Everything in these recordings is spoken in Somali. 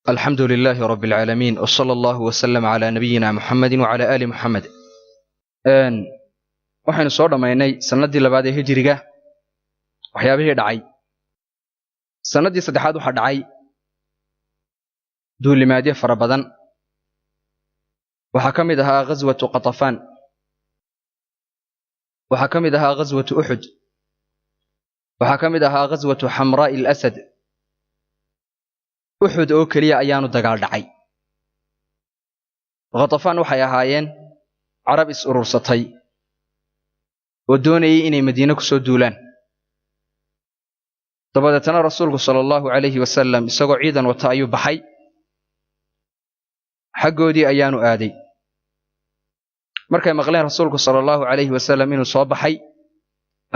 Alxamdu lilaahi rabbi alcaalamiin wsala allahu wasalam calaa nabiyina Muxamedin wacala aali Muxamed. Waxaynu soo dhammaynay sanadii labaad ee hijriga waxyaabihii dhacay. Sanadii saddexaad waxaa dhacay duulimaadyo fara badan. Waxaa ka mid ahaa ghaswatu Qatafaan, waxaa ka mid ahaa ghaswatu Uxud, waxaa ka mid ahaa ghaswatu Xamraa'i alasad. Uxud oo keliya ayaanu dagaal dhacay. Khatafaan waxay ahaayeen carab is urursatay oo doonayay inay Madiine ku soo duulaan. Dabadeetana rasuulku sala allahu calayhi wasalam isagoo ciidan wata ayuu baxay, xaggoodii ayaanu aaday. Markay maqleen rasuulku sala allahu calayhi wasalam inuu soo baxay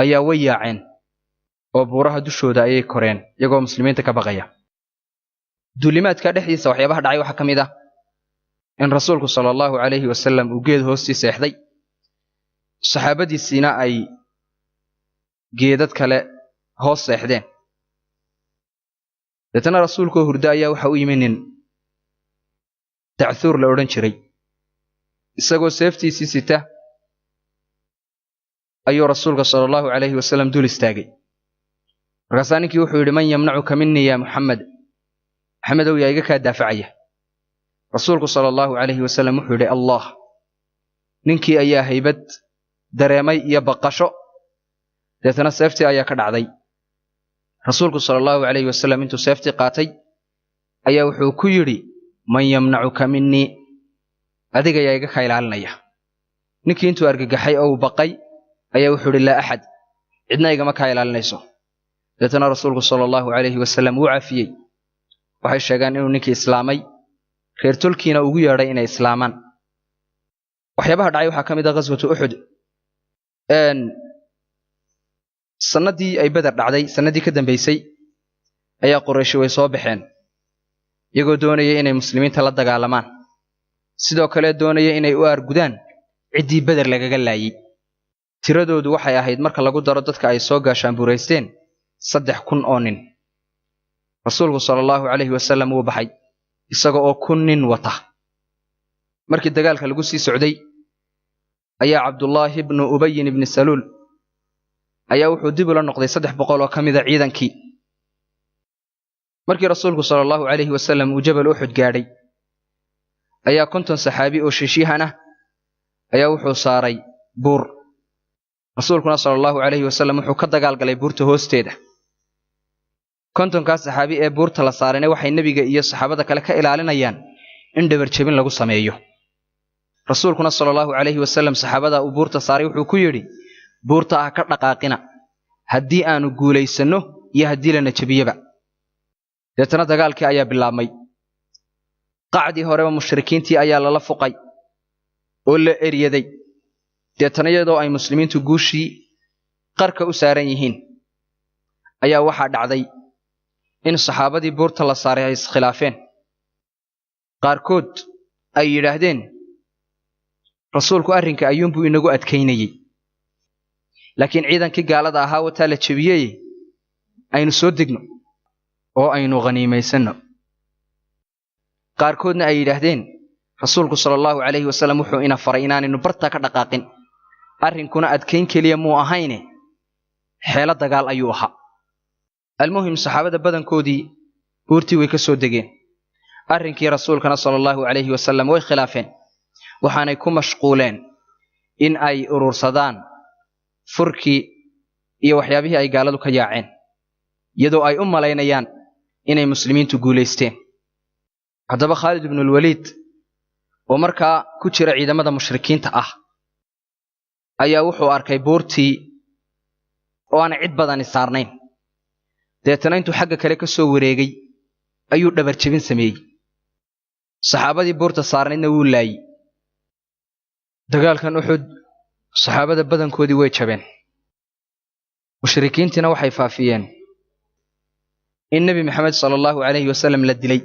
ayaa way yaaceen oo buuraha dushooda ayay koreen iyagoo muslimiinta ka baqaya. Duulimaadka dhexdiisa waxyaabaha dhacay waxaa ka mid ah in rasuulku sala allahu calayhi wasalam uu geed hoostii seexday, saxaabadiisiina ay geedad kale hoos seexdeen. Deetana rasuulkuoo hurdo ayaa waxa u yimi nin Dacthuur la odhan jiray. Isagoo seeftiisii sita ayuu rasuulka sala allahu calayhi wasalam dul istaagay. Markaasaa ninkii wuxuu yidhi: "Man yamnacuka minii yaa Muxamed? Maxamedow, yaa iga kaa daafacaya?" Rasuulku sala allahu calayhi wasalam wuxuu yidhi: "Allah." Ninkii ayaa haybad dareemay iyo baqasho, deetana seeftii ayaa ka dhacday. Rasuulku sala allahu calayhi wasalam intuu seeftii qaatay ayaa wuxuu ku yidhi: "Man yamnacuka minii? Adiga yaa iga kaa ilaalinaya?" Ninkii intuu argagaxay oo uu baqay ayaa wuxuu yidhi: "Laa axad, cidna igama kaa ilaalinayso." Deetana rasuulku sala allahu calayhi wasalam wuu cafiyey. Waxay sheegaan inuu ninkii islaamay, reer tolkiina ugu yeedhay inay islaamaan. Waxyaabaha dhacay waxaa ka mid ah ghaswatu Uxud. Sanadii ay Beder dhacday sanadii ka dambaysay ayaa Qorayshi way soo baxeen iyagoo doonaya inay muslimiinta la dagaalamaan, sidoo kale doonaya inay u aargudaan ciddii Beder lagaga laayey. Tiradoodu waxay ahayd, marka lagu daro dadka ay soo gaashaanbuuraysteen, 3000 oo nin. Rasuulku sala allahu calayhi wasalam wuu baxay isaga oo 1000 nin wata. Markii dagaalka lagu sii socday ayaa Cabdullaahi ibnu Ubayin ibni Saluul ayaa wuxuu dib ula noqday 300 oo ka mida ciidankii. Markii rasuulku sala allahu calayhi wasalam uu jabal Uxud gaadhay ayaa 50 saxaabi oo shiishyahan ah ayaa wuxuu saaray buur. Rasuulkuna sala allahu calayhi wasalam wuxuu ka dagaal galay buurta hoosteeda. 50-kaas saxaabi ee buurta la saarayna waxay nebiga iyo saxaabada kale ka ilaalinayaan in dhabar jebin lagu sameeyo. Rasuulkuna sala allahu calayhi wasalam saxaabada uu buurta saaray wuxuu ku yidhi: "Buurta ah ka dhaqaaqina haddii aanu guulaysanno iyo haddii lana jebiyaba." Deetana dagaalkii ayaa bilaabmay. Qacdii horeba mushrikiintii ayaa lala fuqay oo la eryaday. Deetana iyadoo ay muslimiintu guushii qarka u saaran yihiin ayaa waxaa dhacday in saxaabadii buurta la saaray ay iskhilaafeen. Qaarkood ay yidhaahdeen: "Rasuulku arrinka ayuunbuu inagu adkaynayey, laakiin ciidankii gaalada ahaa wataa la jebiyey, aynu soo degno oo aynu khaniimaysanno." Qaarkoodna ay yidhaahdeen: "Rasuulku sala allahu calayhi wasalam wuxuu ina faray inaanaynu bartaa ka dhaqaaqin, arrinkuna adkayn keliya muu ahayne, xeelo dagaal ayuu ahaa." Almuhim, saxaabada badankoodii buurtii way ka soo degeen. Arrinkii rasuulkana sala allahu calayhi wasalam way khilaafeen, waxaanay ku mashquuleen in ay urursadaan furkii iyo waxyaabihii ay gaaladu ka yaaceen, iyadoo ay u malaynayaan inay muslimiintu guulaysteen. Haddaba Khaalid ibnulwaliid oo markaa ku jira ciidamada mushrikiinta ah ayaa wuxuu arkay buurtii oo aan cid badani saarnayn. Deetana intuu xagga kale ka soo wareegay ayuu dhabar jebin sameeyey, saxaabadii buurta saarnaydna wuu laayey. Dagaalkan Uxud saxaabada badankoodii way jabeen. Mushrikiintiina waxay faafiyeen in Nebi Maxamed sala allahu calayhi wasalam la dilay.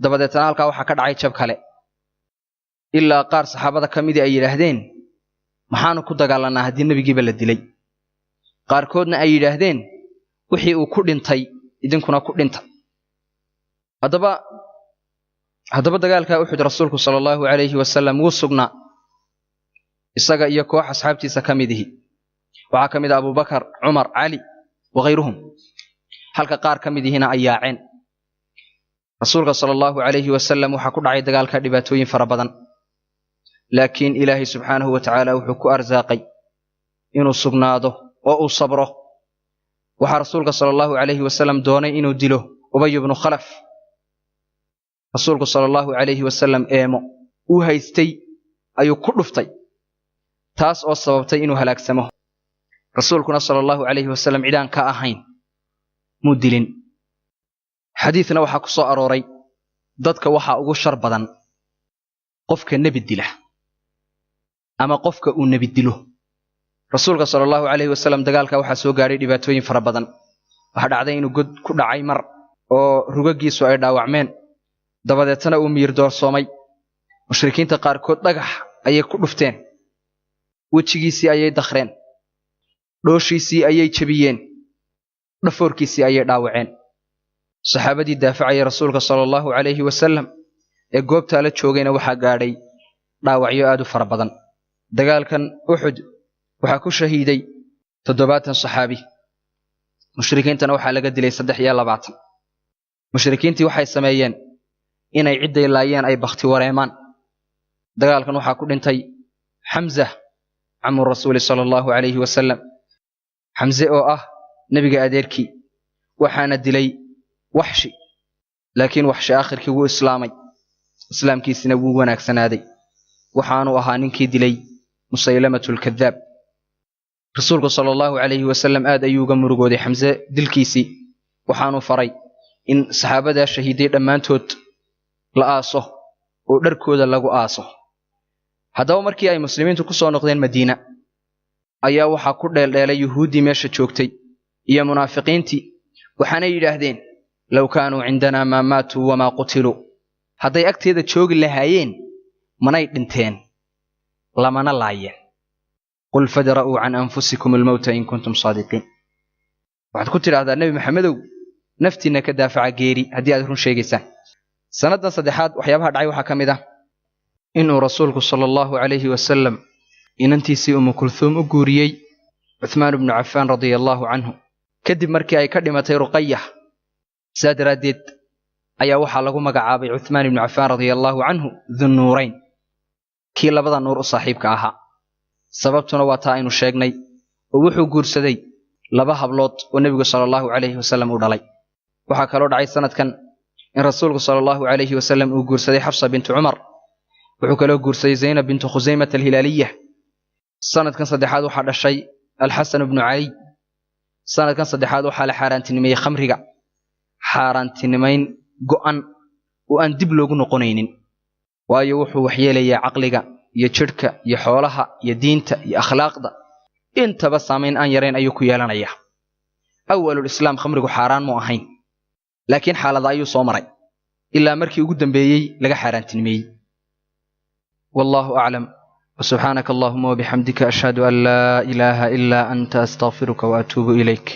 Dabadeetna halkaa waxaa ka dhacay jab kale, ilaa qaar saxaabada ka midii ay yidhaahdeen: "Maxaanu ku dagaalanaa haddii nebigiiba la dilay?" Qaarkoodna ay yidhaahdeen: "Wixii uu ku dhintay idinkuna ku dhinta." Haddaba dagaalka Uxud rasuulku sala allahu calayhi wasalam wuu sugnaa, isaga iyo koox asxaabtiisa ka mid ihi. Waxaa ka mid ah Abubakar, Cumar, Cali wakhayruhum, halka qaar ka mid ihina ay yaaceen. Rasuulka sala allahu calayhi wasalam waxaa ku dhacay dagaalka dhibaatooyin fara badan, laakiin Ilaahay subxaanahu wa tacaala wuxuu ku arsaaqay inuu sugnaado oo uu sabro. Waxaa rasuulka sala allahu calayhi wasalam doonay inuu dilo Ubay ibnu Khalaf. Rasuulku sala allahu calayhi wasalam eemo uu haystay ayuu ku dhuftay, taas oo sababtay inuu halaagsamo. Rasuulkuna sala allahu calayhi wasalam cidaan ka ahayn muu dilin. Xadiidna waxaa ku soo arooray dadka waxaa ugu shar badan qofka nebi dila ama qofka uu nebi dilo. Rasuulka sala allahu calayhi wasalam dagaalka waxaa soo gaadhay dhibaatooyin fara badan. Waxaa dhacday inuu god ku dhacay mar oo rugagiisu ay dhaawacmeen, dabadeetana uu miyir doorsoomay. Mushrikiinta qaarkood dhagax ayay ku dhufteen, wejigiisii ayay dakhreen, dhooshiisii ayay jebiyeen, dhafoorkiisii ayay dhaawaceen. Saxaabadii daafacayay rasuulka sala allahu calayhi wasalam ee goobtaa la joogayna waxaa gaadhay dhaawacyo aad u fara badan. Dagaalkan Uxud waxaa ku shahiiday 70 saxaabi, mushrikiintana waxaa laga dilay 23. Mushrikiintii waxay sameeyeen inay cidday laayeen ay bakhti wareemaan. Dagaalkan waxaa ku dhintay Xamza, camu rasuuli sala allahu calayhi wasalam, Xamse oo ah nebiga adeerkii, waxaana dilay Waxshi. Laakiin Waxshi aakhirkii wuu islaamay, islaamkiisina wuu wanaagsanaaday, waxaanu ahaa ninkii dilay Musaylamatu alkadaab. Rasuulku sala allahu calayhi wasalam aad ayuu uga murugooday Xamse dilkiisii, waxaanu faray in saxaabadaa shahiiday dhammaantood la aaso oo dharkooda lagu aaso. Haddaba markii ay muslimiintu ku soo noqdeen Madiina ayaa waxaa ku dheeldheelay yuhuuddii meesha joogtay iyo munaafiqiintii, waxaanay yidhaahdeen low kaanuu cindanaa maa maatuu wamaa qutiluu. Hadday agteeda joogi lahaayeen manay dhinteen, lamana laayeen. Qul fadra'uu can anfusikum almowta in kuntum saadiqiin. Waxaad ku tidhaahdaa Nebi Maxamedow, naftiinna ka daafaca geeri haddii aad run sheegaysaan. Sannadan saddexaad waxyaabaha dhacay waxaa ka mid ah inuu rasuulku sala allahu calayhi wasalam inantiisii Umu Kulhuum u guuriyey Cuthmaan ibnu Cafaan radia allahu canhu, kadib markii ay ka dhimatay Ruqaya. Saa daraaddeed ayaa waxaa lagu magacaabay Cuthmaan ibnu Cafaan radia allahu canhu Dunnuurayn, kii labada nuur u saaxiibka ahaa. Sababtuna waa taa aynu sheegnay, oo wuxuu guursaday laba hablood oo nebigu sala allahu calayhi wasalam u dhalay. Waxaa kaloo dhacay sanadkan in rasuulku sala allahu calayhi wasalam uu guursaday Xafsa bintu Cumar. Wuxuu kaloo guursaday Zaynab bintu Khusaymata alhilaaliya. Sanadkan saddexaad waxaa dhashay Alxasan ibnu Caliy. Sanadkan saddexaad waxaa la xaaraantinimeeyey khamriga, xaaraantinimayn go'an oo aan dib loogu noqonaynin, waayo wuxuu waxyeelayaa caqliga iyo jidhka iyo xoolaha iyo diinta iyo akhlaaqda, intaba saamayn aan yarayn ayuu ku yeelanayaa. Awalul islaam khamrigu xaaraan mu ahayn, laakiin xaalada ayuu soo maray ilaa markii ugu dambeeyey laga xaaraantinimeeyey. Wallahu aclam. Wasubxaanaka allahuma wabixamdika, ashhadu an laa ilaaha ilaa anta, astaqfiruka waatuubu ilayk.